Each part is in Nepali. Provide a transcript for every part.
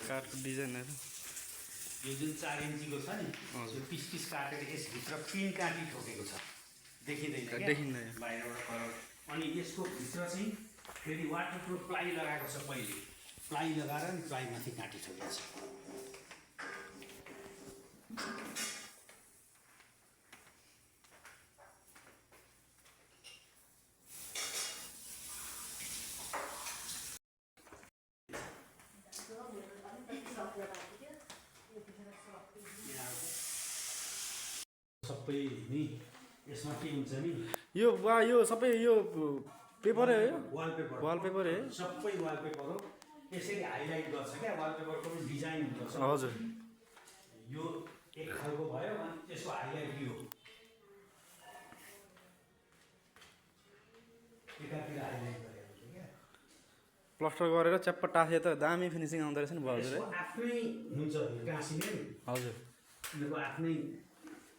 कारको डिजाइनहरू यो जुन 4 इन्चीको छ नि त्यो पिस काटेर यसभित्र पिन काटी ठोकेको छ, देखिँदैन क्या देखिन्न बाहिरबाट कलर। अनि यसको भित्र चाहिँ फेरि वाटरप्रुफ प्लाई लगाएको छ, पहिले प्लाई लगाएर नि प्लाईमाथि काटी ठोकेको छ। सबै नि यसमा के हुन्छ नि यो यो सबै यो पेपर हो, यो वालपेपर वालपेपर हो, सबै वालपेपर हो। यसरी हाइलाइट गर्छ क्या, वालपेपरको पनि डिजाइन हुन्छ। हजुर यो एक खालको भयो, अनि त्यसको हाइलाइट यो एकातिर हाइलाइट गरेको हुन्छ क्या। प्लास्टर गरेर च्याप्प टाँसे त दामी फिनिसिङ आउँदो रहेछ नि भयो हजुर है। आफ्नै हुन्छ टाँसिने नि, हजुर उनीहरूको आफ्नै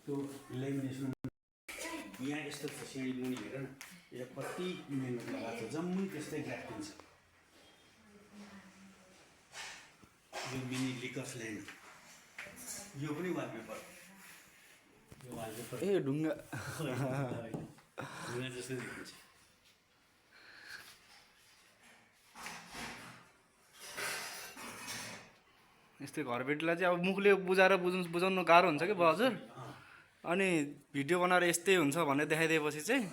त्यो लेमिनेसन। यहाँ यस्तो छ सिँढी मुनि, हेर न यो कति मेहनत लगाएको छ, जम्मै त्यस्तै ग्राफ्टिङ छ। यो मिनी लिकर्स ल्यान्ड, यो पनि वालपेपर, यो वालपेपर ए ढुङ्गा ढुङ्गा जस्तै देखिन्छ। यस्तै घरबेटीलाई चाहिँ अब मुखले बुझाएर बुझाउनु गाह्रो हुन्छ कि भयो हजुर। अनि भिडियो बनाएर यस्तै हुन्छ भनेर देखाइदिएपछि चाहिँ